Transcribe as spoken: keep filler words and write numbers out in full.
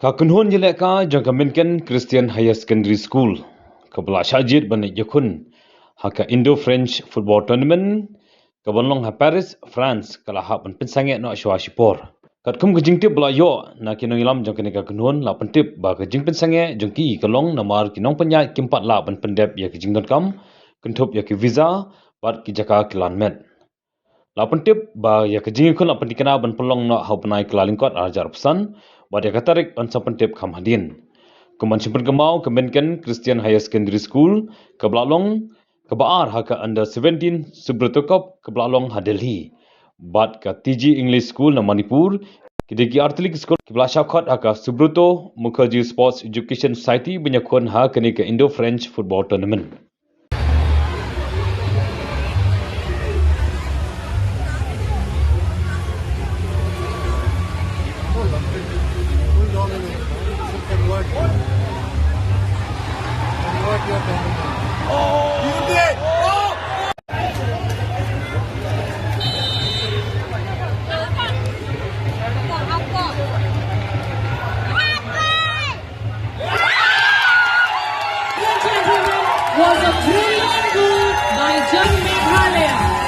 Ka kynhun ïalehkai jong ka Minken Christian Higher Secondary School, kaba la shah jied ban ïakhun ha ka Indo-French Football Tournament, kaban long ha Paris, France, ka la hap ban pynsangeh noh shuwa shipor. Katkum ka jingtip ba la ïoh na ki nongïalam jong kane ka kynhun, la pyntip ba ka jingpynsangeh jong ki ka long namar ki nongpynïaid kim pat lah ban pyndep ïa ki jingdonkam, kynthup ïa ki visa bad ki jaka ki lan met. La pyntip ba ïa ka jingïakhun la pyntikna ban pynlong noh ha u bnai Kyllalyngkot ar hajar arphew san, bad ïa ka tarik yn sa pyntip kham hadien. Kumban shim pynkynmaw, ka Minken Christian Higher Secondary School, kaba la long kaba ar ha ka Under seventeen Subroto Cup, kaba la long ha Delhi, bad ka T G English School na Manipur, ki dei ki artylli ki skul kiba la shah khot ha ka Subroto Mukherjee Sports Education Society ban ïakhun ha kane ka Indo-French Football Tournament. Was a brilliant goal by Jan Meghalaya.